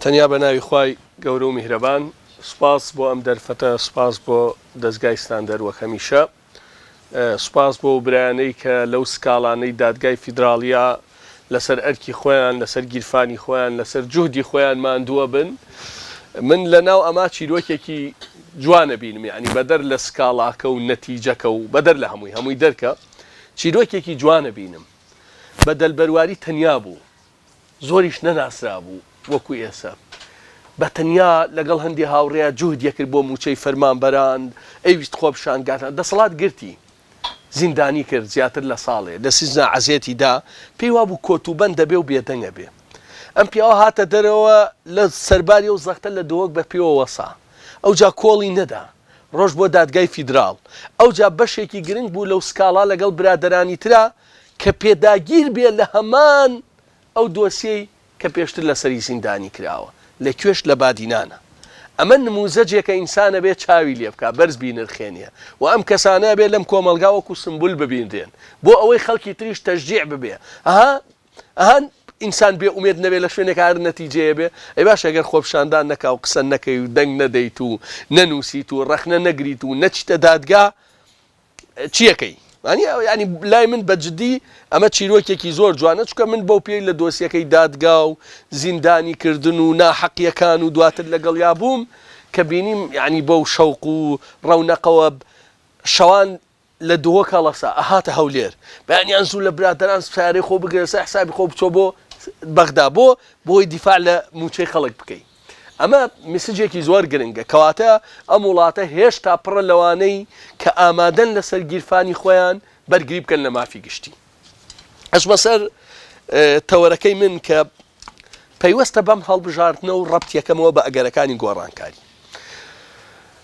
تەنیا بە ناوی خوای گەورە و میهرەبان. سوپاس بۆ ئەم دەرفەتە، سوپاس بۆ دەزگای ستاندەر وەک هەمیشە. سوپاس بۆ ئەو برایانەی کە لەو سکاڵانەی دادگای فیدراڵییە لەسەر ئەرکی خۆیان، لەسەر گیرفانی خۆیان، لەسەر جوهدی خۆیان ماندووە بن. من لە ناو ئەما چیرۆکێکی جوان ئەبینم، یەعنی بەدەر لە سکاڵاکە و نەتیجەکە و بەدەر لە هەمووی، هەمووی دەرکە، چیرۆکێکی جوان ئەبینم. بەدەل بەرواری تەنیا بوو. زۆریش نەناسرابوو وەکو ئێسە. بە تەنیا لەگەڵ هەندێ هاوڕێیا جوهدی ئەکرد بۆ مووچەی فەرمانبەران، ئەیویست خۆپیشانگاتان. دەسەڵات گرتی. زیندانی کرد زیاتر لە ساڵێ. لە سجنا عەزێتی دا. پێی وابوو کۆتوبەند دەبێ و بێدەنگ ئەبێ. ئەم پیاوە هاتە دەرەوە لە سەرباری ئەو زەختە لە دهۆک بە پێوە وەسا. ئەوجا کۆڵی نەدا. ڕۆشت بۆ دادگای فیدراڵ. ئەوجا بەشێکی گرنگ بوو لەو سکاڵا لەگەڵ برادەرانی ترا کە پێداگیر بێ لە هەمان ئەو دۆسیەی کە پێشتر لەسەری زیندانی کراوە لە کوێش لە بادینانە. ئەمە نموزەجێکە ئینسان ئەبێ چاوی لێ بکا بەرز بینرخێنێ و ئەم کەسانە ئەبێ لەم کۆمەڵگا وەکو سمبول ببینرێن بۆ ئەوەی خەڵکی تریش تەشجیع ببێ ئەها ئەها ئینسان بێ ئومێد نەبێ لە شوێنێکا هەر نەتیجەیە بێ ئەی باشە گەر خۆپیشاندان نەکا و قسە نەکەی و دەنگ نەدەیت و نەنووسیت و ڕەخنە نەگریت و نەچیتە دادگا چیەکەی ینی لای من بە جدی ئەمە چیرۆکێکی زۆر جوانە چونکە من بەو پێی لە دۆسیەکەی دادگا و زیندانی کردن و ناحەقیەکان و دواتر لەگەڵیا بووم کە بینیم یعنی بەو شەوق و ڕەونەقەوە شەوان لە دهۆک هەڵەسا ئەهاتە هەولێر بەیانیان زوو لە برادەران سەیارەی خۆ بگرە سەر حسابی خۆ بچۆ بۆ بەغدا بۆ بۆی دیفاع لە موچەی خەڵک بکەی ئەمە میسجێکی زۆر گرنگە کەواتە ئەم وڵاتە هێشتا پڕە لەوانەی کە ئامادەن لەسەر گیرفانی خۆیان بەرگری بکەن لە مافی گشتی. ئەچمە سەر تەوەرەکەی من کە پەیوەستە بەم هەڵبژاردنە و ڕەبتیەکەمەوە بە ئەگەرەکانی گۆڕانکاری.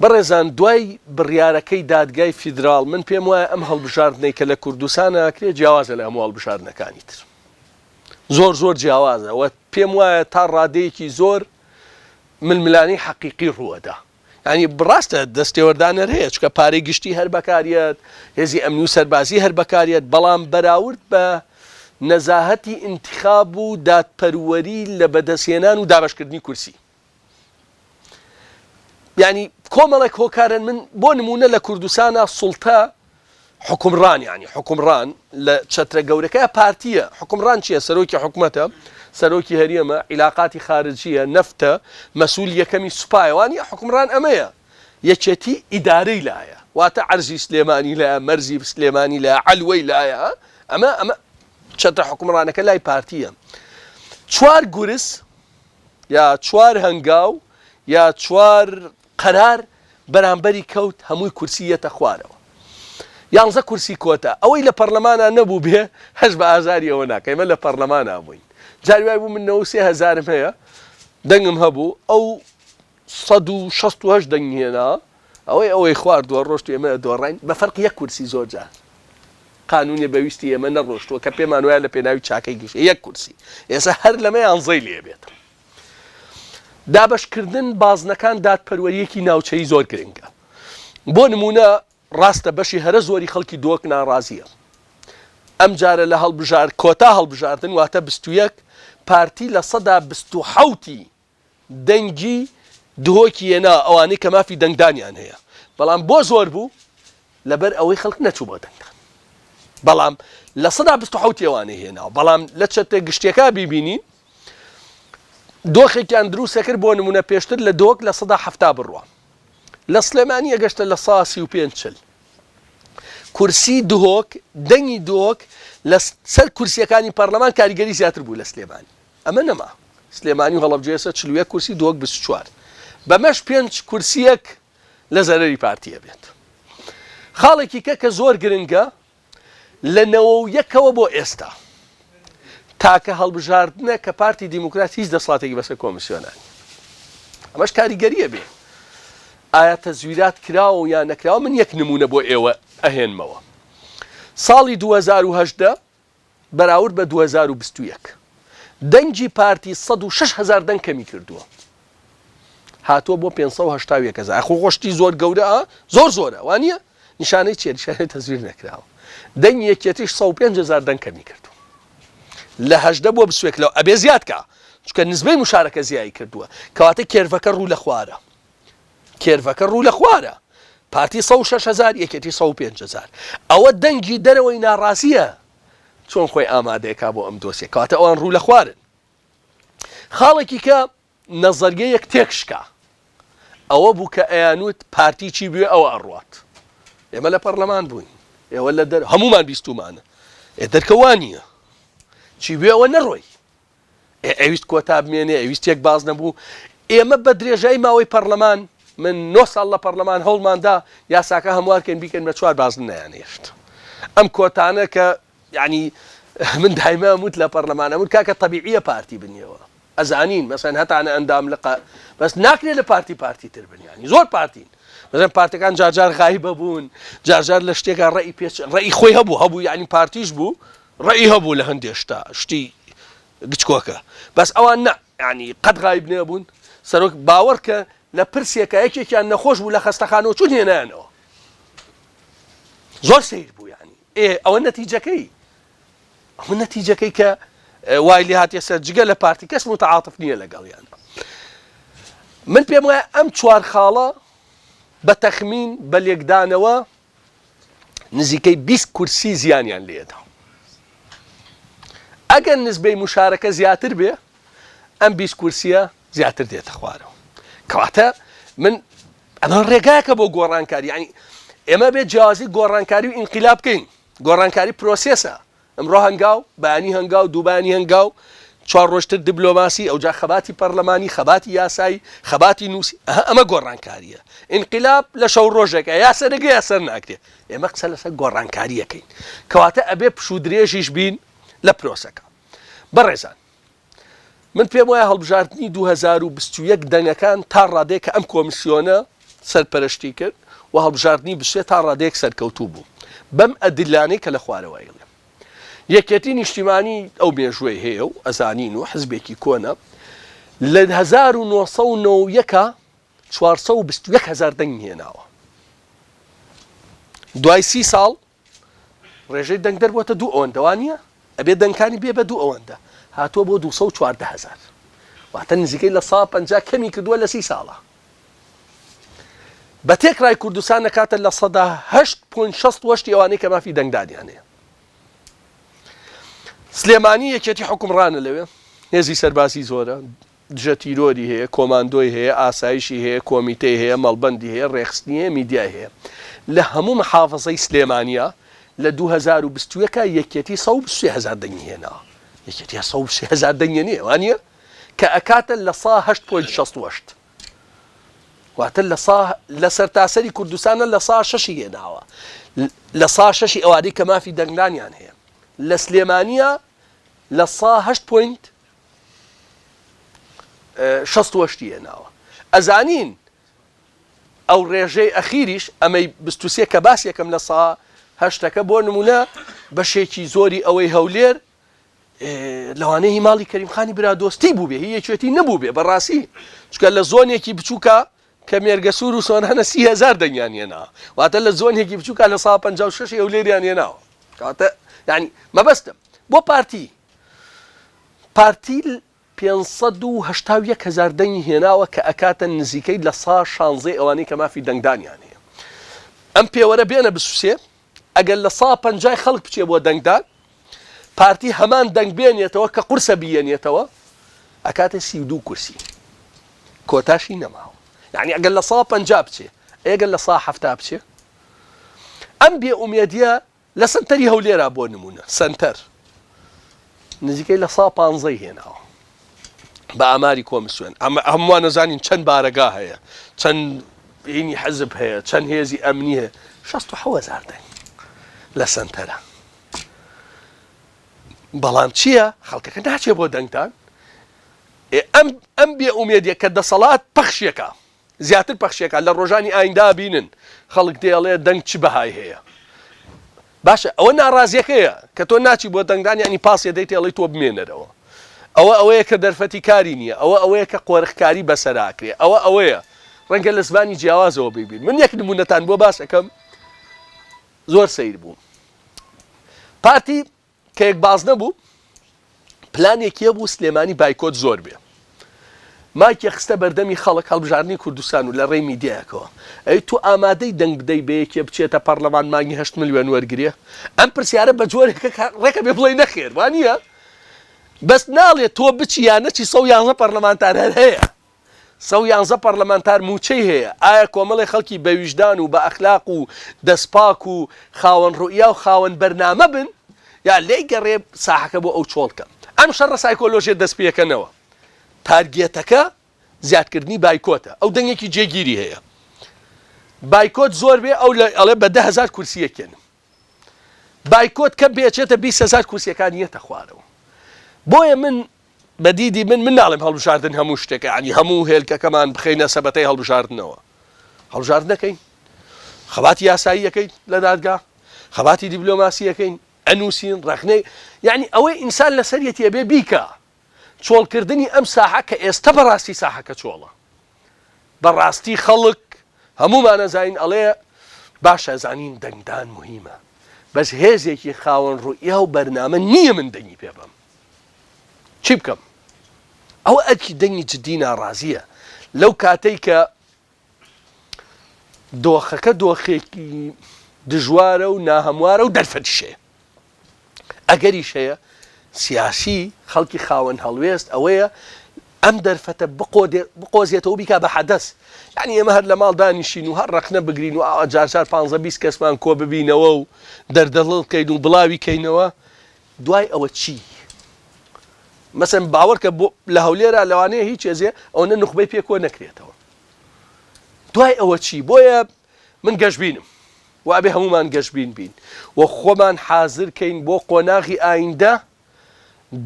بەڕێزان دوای بڕیارەکەی دادگای فیدراڵ من پێم وایە ئەم هەڵبژاردنەی کە لە کوردستان ئەکرێ جیاوازە لە هەموو هەڵبژاردنەکانی تر. زۆر زۆر جیاوازە و پێم وایە تا ڕادەیەکی زۆر ململانێی حەقیقی ڕووەدا. یانی ڕاستە دەستێوەردان هەر هەیە چونکە پارەی گشتی هەر بەکاریەت، هێزی ئەمنی و سەربازی هەر بەکاریەت، بەڵام بەراورد بە نەزاهەتی ئینتخاب و دادپەروەری لە بەدەستهێنان و دابەشکردنی کورسی یانی کۆمەڵێک هۆکارن من بۆ نمونە لە کوردستانا سوڵتە حوکمڕان یانی حوکمڕان لە چەترە گەورەکە پارتیە حوکمڕان چیە سەرۆکی حکومەتە سەرۆکی هەرێمە عیلاقاتی خارجیە نەفتە مەسول یەکەمی سوپایە وانیە حوکمڕان ئەمەیە یەکێتی ئیدارەی لایە واتە عەرزی سلێمانی لایە مەرزی سلێمانی لایە عەلوەی لایە ئەمە ئەمە چەترە حوکمڕانەکە لای پارتیە چوار گورز یا چوار هەنگاو یا چوار قەرار بەرامبەری کەوت هەمووی کورسی یەتە خوارەوە یانزە کورسی کۆتا ئەوەی لە پەرلەمانا نەبوو بێ هەش بە ئازاری ئەوە ناکە ئێمە لە پەرلەمانا بووین جاری وای بوو من 93 هەزارم هەیە دەنگم هەبوو ئەو 168 دەنگی هێنا ئەوەی ئەوەی خواردووە ڕۆشت ئێمە دۆڕاین بە فەرق یەک کورسی زۆر جار قانونێ بە ویستی ئێمە نەڕۆشتووە کە پێمان وایە لە پێناوی چاکەی گشت یەک کورسی ئێستا هەر لەمە یانزەی لێ بێت دابەشکردن بازنەکان دادپەروەرییەکی ناوچەیی زۆر گرنگە. بۆ نموونە ڕاستە بەشی هەرە زۆری خەڵکی دهۆک ناڕازییە. ئەمجارە لە هەڵبژار کۆتا هەڵبژاردن واتە 21 پارتی 27% ی دەنگی دهۆکی هێنا ئەوانەی کە مافی دەنگدانیان هەیە. بەڵام بۆ زۆر بوو؟ لەبەر ئەوەی خەڵک نەچوو بۆ دەنگدان. بەڵام 27% ی ئەوانەی هێناوە. بەڵام لە چەتە گشتیەکە بیبینین دۆخێکیان دروست ئەکرد بۆ نمونە پێشتر لە دۆک 70% بڕوا لە سلێمانی ئەگەشتە 35% 40 کورسی دهۆک دەنگی دهۆک لە سەر کورسیەکانی پەرلەمان کاریگەری زیاتر بوو لە سلێمانی ئەمە نەما سلێمانی و هەڵەبجە ئێستا 41 کورسی دهۆک 24 بەمەش پێنج کورسیەک لە زەرەری پارتیە بێت خاڵێکی کە کە زۆر گرنگە لە نەوە و یەکەوە بۆ ئێستا تاکە هەڵبژاردنە کە پارتی دیموکرات هیچ دەسڵاتێکی بەسەر کۆمیسیۆنا نیە. ئەمەش کاریگەریە بێ. ئایا تەزویرات کراوە و یان نەکراوە من یەک نمونە بۆ ئێوە ئەهێنمەوە. ساڵی 2018 بەراورد بە 2021 دەنگی پارتی 106 هەزار دەنگ کەمی کردووە. هاتووە بۆ 581 هەزار. خۆ خۆشتی زۆر گەورە زۆر زۆرە وانە؟ نیشانەی چیە؟ نیشانەی تەزویر نەکراوە. دەنگی یەکێتیش 105 هەزار دەنگ کەمی کردووە. لە 18 بۆ 21 لەو ئەبێ زیاد کا. چونکە نزبەی مشارەکە زیای کردووە. کەواتە curve ەکە ڕوو لە خوارە. curve ەکە ڕوو لە خوارە. پارتی 106 هەزار، یەکێتی 105 هەزار. ئەوە دەنگی دەرەوەی ناڕازییە چۆن خۆی ئامادەیەکا بۆ ئەم دۆسیە. کەواتە ئەوان ڕوو لە خوارن. خاڵێکی کە نەزەریەیەک تێکشکا ئەوە بوو کە ئەیانوت پارتی چی بوێ ئەوە ئەڕوات. ئێمە لە پەرلەمان بووین، ئێوە لە دەر، هەموومان بیستوومانە. ئێ دەرکە وا نییە. چی بوێ ئەوە نەڕۆی. ئێ ئەویست کۆتا بمێنێ، ئەویست یەک باز نەبوو. ئێمە بە درێژایی ماوەی پەرلەمان، من نۆ ساڵ لە پەرلەمان هەوڵمان دا یاساکە هەموار کەین بیکەین بە چوار بازنە نەیانهێشت. ئەم کۆتانە کە یانی من دایمە ئەموت لە پەرلەمان ئەموت کاکە تەبیعیە پارتی بنیەوە ئەزانین مەسەن هەتانە ئەندام لقە بەس ناکرێت لە پارتی پارتی تر بن یانی زۆر پارتین مەسەن پارتەکان جارجار غایبە بوون جارجار لە شتێکا ڕێی پێچ ڕێی خۆی هەبوو هەبوو یانی پارتیش بوو ڕێی هەبوو لە هەندێ شتا شتی گچکۆکە بەس ئەوان نا یانی قەت غایب نەبوون سەرۆک باوەڕ کە لە پرسێکە یەکێکیان نەخۆش بوو لە خەستەخانەوە چون هێنایانەوە زۆر سەیر بوو یانی ئێ ئەوە نەتیجەکەی ئەوە نەتیجەکەی کە وای لێ هاتیە سەر جگە لە پارتی کەس متعاطف نییە لەگەڵیان من پێم وایە ئەم چوار خاڵە بە تەخمین بە لێکدانەوە نزیکەی 20 کورسی زیانیان لێدا ئەگەر نسبەی مشارەکە زیاتر بێ ئەم 20 کورسیە زیاتر دێتە خوارەوە کەواتە من ئەمە ڕێگایەکە بۆ گۆڕانکاری یعنی ئێمە بێت جیاوازی گۆڕانکاری و ئینقلاب بکەین گۆڕانکاری process ە ئەمڕۆ هەنگاو بەیانی هەنگاو دووبانی هەنگاو چوار ڕۆژتر دیبلۆماسی ئەوجا خەباتی پەرلەمانی خەباتی یاسایی خەباتی نووسی ئەمە گۆڕانکاریە ئینقلاب لە شەو ڕۆژێکە یا سەرەگە یا سەر ناکرێ ئێمە قسە لەسەر گۆڕانکاریەکەین کەواتە ئەبێ پشوو درێژیش بین لە پرۆسەکە بەڕێزان من پێم وایە هەڵبژاردنی 2021 دەنگەکان تا ڕادەیەک کە ئەم کۆمسیۆنە سەرپەرشتی کرد و هەڵبژاردنی 23 تا ڕادەیەک سەرکەوتوو بوو بەم ئەدلانەی کە لە خوارەوە ئەیڵێم. یەکێتی نیشتیمانی ئەو مێژووەی هەیە و ئەزانین و حزبێکی کۆنە لە 1991 421 هەزار دەنگی هێناوە دوای سی ساڵ ڕێژەی دەنگدەر بۆتە دوو ئەوەندە وانیە؟ ئەبێ دەنگکانی بێ بە دوو ئەوەندە هاتووە بۆ 214 هەزار واتە نزیکەی لە سا 50 کەمی کردووە لە سی ساڵە بە تێکڕای کوردستان نەکاتە 8.68% ئەوانەی کە مافی دەنگدانیان هەیە سلێمانی یەکێتی حکومڕانە لەوێ هێزی سەربازی زۆرە دژە تیرۆری هەیە، کۆماندۆی هەیە، ئاسایشی هەیە، کۆمیتەی هەیە، مەڵبەندی هەیە، ڕێکخستنی هەیە، میدیای هەیە. لە هەموو محافزەی سلێمانیا لە 2021 یەکێتی 123 هەزار دەنگی هێناوە. یەکێتی 123 هەزار دەنگی نییە، وا نییە؟ کە ئەکاتە لە سا هەشت point شەست و هەشت. واتە لە سا لە سەرتاسەری کوردستانە لە سا شەشی هێناوە. لە سا شەشی ئەوانەی کە مافی دەنگدانیان هەیە. لە سلێمانیا لە سا هەشت point 68 هێناوە ئەزانین ئەو ڕێژەی ئەخیریش ئەمەی 23 کە باس یەکەم لە سا هەشتەکە بۆ نمونە بەشێکی زۆری ئەوەی هەولێر لەوانەیە هی ماڵی کەریم خانی برادۆستی بوو بێ هی یەکێتی نەبوو بێ بەڕاستی چکە لە زۆنێکی بچووکە کە مێرگەسوور و سۆرانە 30هزار دەنگیان هێنا واتە لە زۆنێکی بچووکە لە سا 56 هەولێریان هێناوە کاتە یعنی مەبەستم بۆ پارتی پارتی 581 هەزار دەنگی هێناوە کە ئەکاتە نزیکەی لە سا شانزەی ئەوانەی کە مافی دەنگدانیان هەیە. ئەم پێوەرە بێنە بسوسێ ئەگەر لە سا پەنجای خەڵک بچێ بۆ دەنگدان پارتی هەمان دەنگ بێنێتەوە کە قورسە بیەنێتەوە ئەکاتە 32 کورسی کۆتاشی نەماوە یعنی ئەگەر لە سا پەنجا بچێ ئەگەر لە سا حەفتا بچێ ئەم بێ ئومێدیە لە سەنتەری هەولێرا بۆ نموونە سەنتەر نزیکەی لە سا پانزەی هێناوە بە ئاماری کۆمسیۆن ئەمە هەمووان نەزانین چەند بارەگا هەیە چەند هینی حەزب هەیە چەند هێزی ئەمنی هەیە 6 هزار دەنگ لە سەنتەرە بەڵام چییە خەڵکەکە ناچێ بۆ دەنگدان ئەم ئەم بێ ئومێدیە کە دەسەڵات پەخشێکە زیاتر پەخشیەکا لە ڕۆژانی ئایندا بینن خەڵک دەیڵێ دەنگ چ بەهای هەیە باشە ئەوە ناڕازیەکەیە کە تۆ ناچی بۆ دەنگدان یعنی پاسێ دەیت ئەڵێ تۆ بمێنەرەوە ئەوە ئەوەیە کە دەرفەتی کاری نییە ئەوە ئەوەیە کە قۆرخکاری بەسەراکرێ ئەوە ئەوەیە ڕەنگە لە زمانی جیاوازەوە بیبین من یەک نمونەتان بۆ باس ئەەکەم زۆر سەیر بوو پارتی کە یەک بازنە بوو. پلانێکی هەبوو سلێمانی بایکۆت زۆر بێ. مایکی خستە بەردەمی خەڵک هەڵبژاردنی کوردستان و لە ڕێی میدیایەکەوە ئەی تۆ ئامادەی دەنگ بدەی بە یەکێ بچێتە پەڕلەمان مانگی هەشت ملیۆن وەرگرێ؟ ئەم پرسیارە بە جۆرێکە کە ڕێکە بێ بڵێی نەخێر وا نییە؟ بەس ناڵێ تۆ بچی یا نەچی 111 پەرلەمانتار هەر هەیە 111 پەرلەمانتار مووچەی هەیە ئایا کۆمەڵی خەڵکی بە ویژدان و بە ئەخلاق و دەستپاک و خاوەن ڕوئیا و خاوەن بەرنامە بن یا لێی گەڕێ ساحەکە بۆ ئەو چۆڵ کە ئەم شەڕە سایکۆلۆژیە دەست پێکەنەوە تارگێتەکە زیادکردنی بایکۆتە ئەو دەنگێکی جێگیری هەیە بایکۆت زۆر بێ ئەو ئەڵێ بە 10هزار کورسیەکێنم بایکۆت کە بێچێتە 20هزار کورسیەکان یەتە خوارەوە بۆیە من بە دیدی من من ناڵێم هەڵبژاردن هەموو شتێکە ینی هەموو هێلکەکەمان بخەینە سەبەتەی هەڵبژاردنەوە هەڵبژاردنەکەین خەباتی یاسایی یەکەین لە دادگا خەباتی دیبلۆماسی یەکەین ئەنووسین ڕەخنەی یعنی ئەوەی ئینسان لەسەریەتی ئەبێ بیکا چۆڵکردنی ئەم ساحە کە ئێستە بەڕاستی ساحەکە چۆڵە بەڕاستی خەڵک هەموومان ئەزانین ئەڵێ باشە زانین دەنگدان مهمە بەس هێزێکی خاوەن ڕوئیا و بەرنامە نییە من دەنگی پێ بەم چی بکەم ئەوە ئەرکی دەنگی جدی ناڕازیە لەو کاتەی کە دۆخەکە دۆخێکی دژوارە و ناهەموارە و دەرفەتیش هەیە ئەگەریش هەیە سیاسی خەڵکی خاوەن هەڵوێست ئەوەیە ئەم دەرفەتە بقۆزێتەوە بیکا بە حەدەس یعنی ئێمە هەر لە ماڵ دانیشین و هەر ڕەخنە بگرین و ئاوا جارجار پ 20 کەسمان کۆ ببینەوە و دەردەڵ بکەین و بڵاوی کەینەوە دوای ئەوە چی مەسەن باوەڕکە بۆ لە هەولێرا لەوانەیە هیچ هێزێ ئەوەنە نوخبەی پێ کۆ نەکرێتەوە دوای ئەوە چی بۆیە من گەشببینم و ئەبێ هەمومان گەشببین بین و خۆمان حازر کەین بۆ قۆناغی ئایندە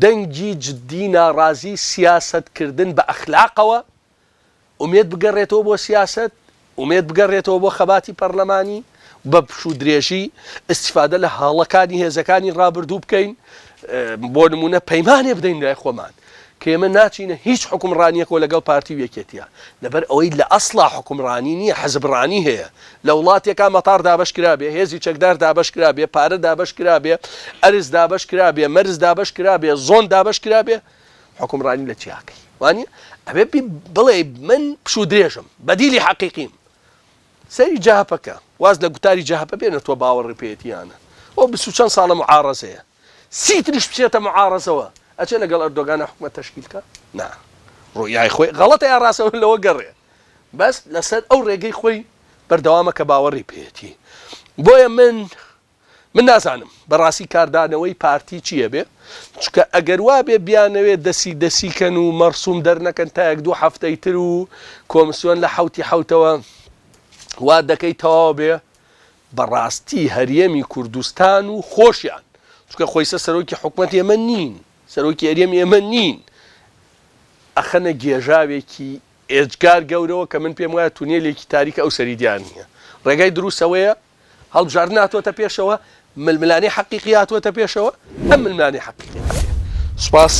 دەنگی جدی ناڕازی سیاستکردن بە ئەخلاقەوە ئومێد بگەڕێتەوە بۆ سیاسەت، ئومێد بگەڕێتەوە بۆ خەباتی پەڕلەمانی، بە پشوودرێژی ئیستیفادە لە هەڵەکانی هێزەکانی ڕابردوو بکەین، بۆ نموونە پەیمانێ بدەین لای خۆمان کە ئێمە ناچینە هیچ حوکمڕانییەکەوە لەگەڵ پارتی و یەکێتییە، لەبەر ئەوەی لە ئەسڵا حوکمڕانی نییە، حزبڕانی هەیە. لە وڵاتێکا مەتار دابەش کرابێ، هێزی چەکدار دابەش کرابێ، پارە دابەش کرابێ، ئەرز دابەش کرابێ، مەرز دابەش کرابێ، زۆن دابەش کرابێ، حوکمڕانی لە چیاکەی وانیە ئەبێ بڵێ من پشوو درێژم بەدیلی حەقیقیم سەری جەهەپەکە واز لە گوتاری جەهەپە بێنە تۆ باوەڕی پێیەتیانە ئەو بیست و چەند ساڵە معارەزەیە سی تریش بچێتە معارەزەوە ئەچێ لەگەڵ ئەردۆگانە حکومەت تەشکیل کە نا ڕوئیای خۆی غەڵەتە یا ڕاستە لەوە گەڕێ بەس لەسەر ئەو ڕێگەی خۆی بەردەوامە کە باوەڕی پێیەتی بۆیە من من نازانم بەڕاستی کاردانەوەی پارتی چی ئەبێ چونکە ئەگەر وابێ بیانەوێ دەسی دەسی کەن و مەرسوم دەرنەکەن تا یەک دوو هەفتەی تر و کۆمسیۆن لە حەوتی حەوتەوە وا دەکەی تەواو بێ بەڕاستی هەرێمی کوردستان و خۆشیان چونکە خۆیسە سەرۆکی حکومەت ئێمە نین سەرۆکی هەرێم ئێمە نین ئەخەنە گێژاوێکی ئێجگار گەورەوە کە من پێم وایە تونێلێکی تاریکە ئەو سەری دیار نییە ڕێگای دروستەوەیە هەڵبژاردن هاتووەتە پێشەوە، ململانێی حەقیقی هاتووەتە پێشەوە، ئەم ململانێ حەقیقیە. سوپاس.